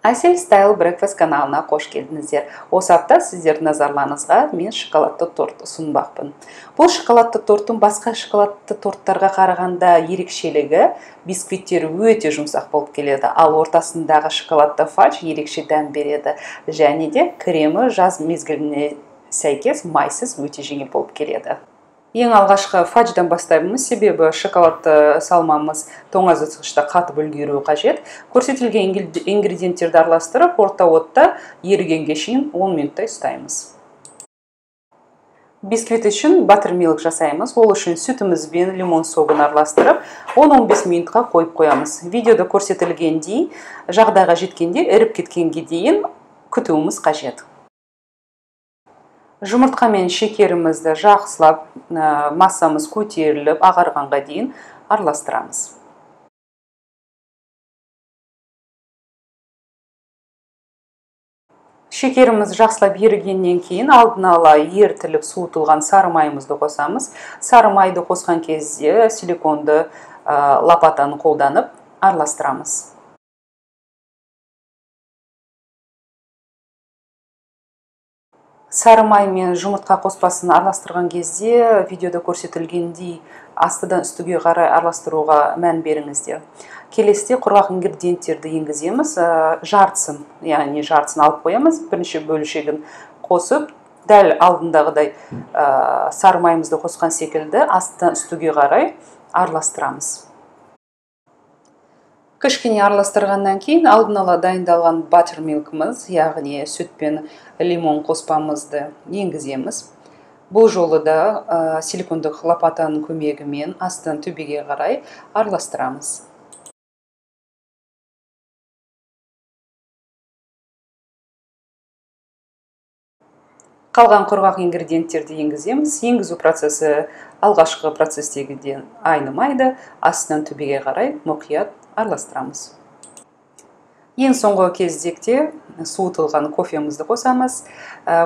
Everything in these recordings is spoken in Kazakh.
Әсел Style Breakfast каналына қош келдіңіздер. Осы апта сіздердің назарларыңызға мен шоколадты торт ұсынбақпын. Бұл шоколадты торттың басқа шоколадты торттарға қарағанда ерекшелігі бисквиттері өте жұмсақ болып келеді, ал ортасындағы шоколадты фадж ерекше дәм береді. Және де кремі жаз мезгіліне сәйкес майсыз өте жеңіл болып келеді. Ең алғашқы фадждан бастаймыз, себебі шоколадты салмамыз тоңазытқышта қатып үлгеруі қажет. Көрсетілген ингредиенттерді араластырып, орта отта ерігенге шейін 10 минуттай ұстаймыз. Бисквит үшін баттермилк жасаймыз. Ол үшін сүтіміз бен лимон согын араластырып, 10-15 минутқа қойып қоямыз. Видеода көрсетілгендей, жағдайға жеткенде еріп кеткенге дейін күтуіміз қажет. Жұмыртқа мен шекерімізді жақсылап, массамыз көтеріліп, ағарғанға дейін араластырамыз. Шекеріміз жақсылап ерігеннен кейін алдын ала ерітіліп суытылған сары майымызды қосамыз. Сары майды қосқан кезде силиконды лопатаны қолданып араластырамыз. Сары май мен жұмыртқа қоспасын араластырған кезде видеода көрсетілгендей астыдан үстіге қарай араластыруға мән беріңіздер. Келесіде құрғақ ингредиенттерді енгіземіз. Жартысын, яғни жартысын алып қоямыз. Бірінші бөлшегін қосып, дәл алдындағыдай сары майымызды қосқан секілді астыдан үстіге қарай араластырамыз. Кішкене араластырғаннан кейін алдын ала дайындалған баттермилкіміз, яғни сүт пен лимон қоспамызды енгіземіз. Бұл жолы да силикондық лопатаның көмегімен астынан төбеге қарай араластырамыз. Қалған құрғақ ингредиенттерді енгіземіз. Енгізу процесі алғашқы процестегіден айнымайды, астынан төбеге қарай мұқият араластырамыз. Ең соңғы кезекте суытылған кофемізді қосамыз.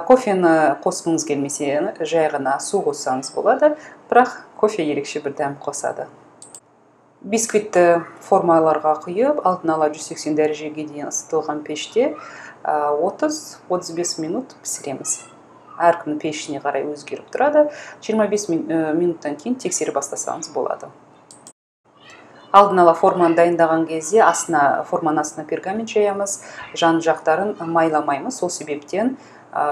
Кофені қосқыңыз келмесе, жай ғана су қоссаңыз болады, бірақ кофе ерекше бір дәм қосады. Бисквитті формаларға құйып, алдын ала 180 дәрежеге дейін ысытылған пеште 30-35 минут пісіреміз. Әркімнің пешіне қарай өзгеріп тұрады. 25 минуттан кейін тексере бастасаңыз болады. Алдын ала форманы дайындаған кезде форманың астына пергамент жаямыз, жан жақтарын майламаймыз. Сол себептен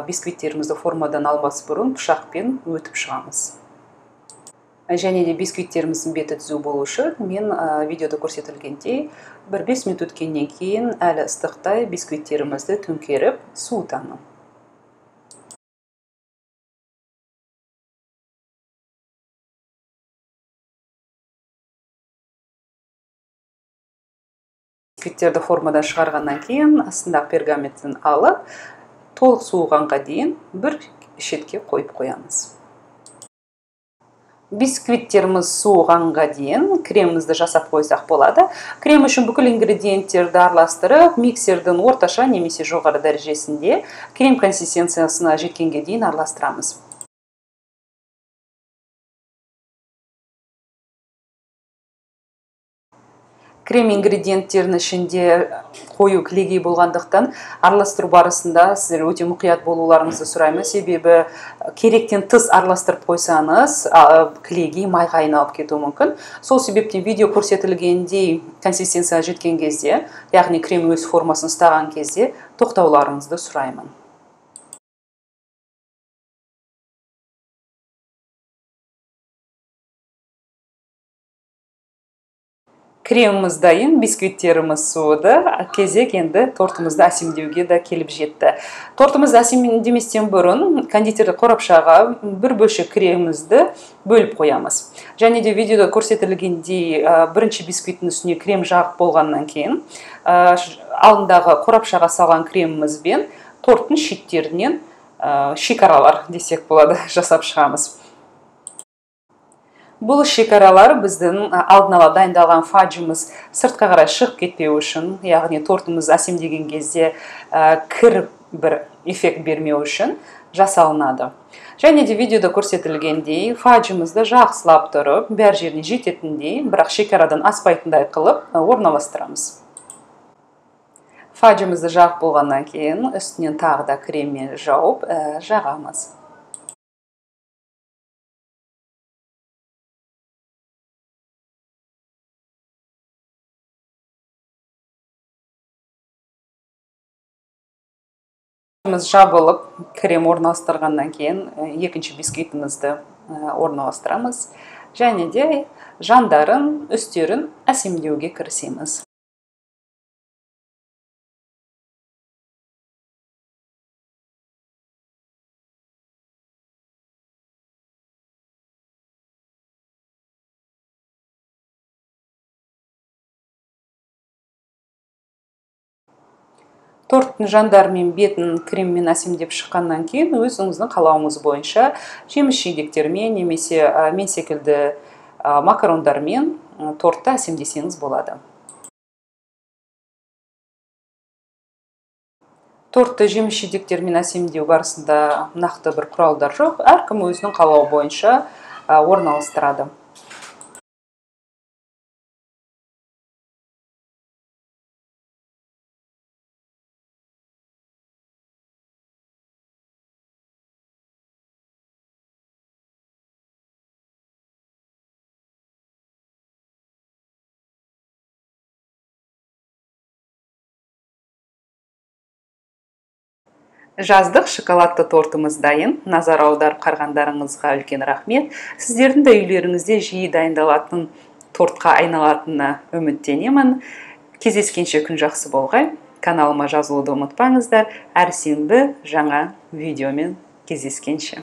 бисквиттерімізді формадан алмас бұрын пышақпен өтіп шығамыз. Және де бисквиттеріміздің беті түзу болу үшін мен видеода көрсетілгендей бір 5 минут өткеннен кейін әлі ыстықтай бисквиттерімізді төңкеріп суытамын. Бисквиттерді формадан шығарғаннан кейін астындағы пергаментін алып, толық суығанға дейін бір шетке қойып қоямыз. Бисквиттеріміз суығанға дейін кремімізді жасап қойсақ болады. Крем үшін бүкіл ингредиенттерді араластырып, миксердің орташа немесе жоғары дәрежесінде крем консистенциясына жеткенге дейін араластырамыз. Крем ингредиенттерінің ішінде қою кілегей болғандықтан араластыру барысында сіздер өте мұқият болуларыңызды сұраймын. Себебі керектен тыс араластырып қойсаңыз, кілегей майға айналып кетуі мүмкін. Сол себептен видео көрсетілгендей консистенцияға жеткен кезде, яғни крем өз формасын ұстаған кезде тоқтауларыңызды сұраймын. Креміміз дайын, бисквиттеріміз суыды. Кезек енді тортымызды әсемдеуге де келіп жетті. Тортымызды әсемдеместен бұрын кондитерлік қорапшаға бір бөлшек кремімізді бөліп қоямыз. Және де видеода көрсетілгендей бірінші бисквиттің үстіне крем жағып болғаннан кейін алдындағы қорапшаға салған кремімізбен торттың шеттерінен шекаралар десек болады жасап шығамыз. Бұл шекаралар біздің алдын ала дайындалған фаджымыз сыртқа қарай шығып кетпеу үшін, яғни тортымыз әсемдеген кезде кір бір эффект бермеу үшін жасалынады. Және де видеода көрсетілгендей фаджымызды жақсылап тұрып, бәр жеріне жететіндей, бірақ шекарадан аспайтындай қылып орналастырамыз. Фаджымызды жағып болғаннан кейін үстінен тағы да креммен жауып жағамыз. Жабылып, крем орналастырғаннан кейін екінші бисквитімізді орналастырамыз. Және де жандарын, үстерін әсемдеуге кірісеміз. Торттың жандары мен бетін креммен әсемдеп шыққаннан кейін өзіңіздің қалауыңыз бойынша жеміс жидектермен немесе мен секілді макарондармен тортты әсемдесеңіз болады. Тортты жеміс жидектермен әсемдеу барысында нақты бір құралдар жоқ, әркім өзінің қалауы бойынша орналастырады. Жаздық шоколадты тортымыз дайын. Назар аударып қарағандарыңызға үлкен рахмет. Сіздердің де үйлеріңізде жиі дайындалатын тортқа айналатынына үміттенемін. Кездескенше күн жақсы болғай. Каналыма жазылуды ұмытпаңыздар. Әр сенбі жаңа видеомен кездескенше.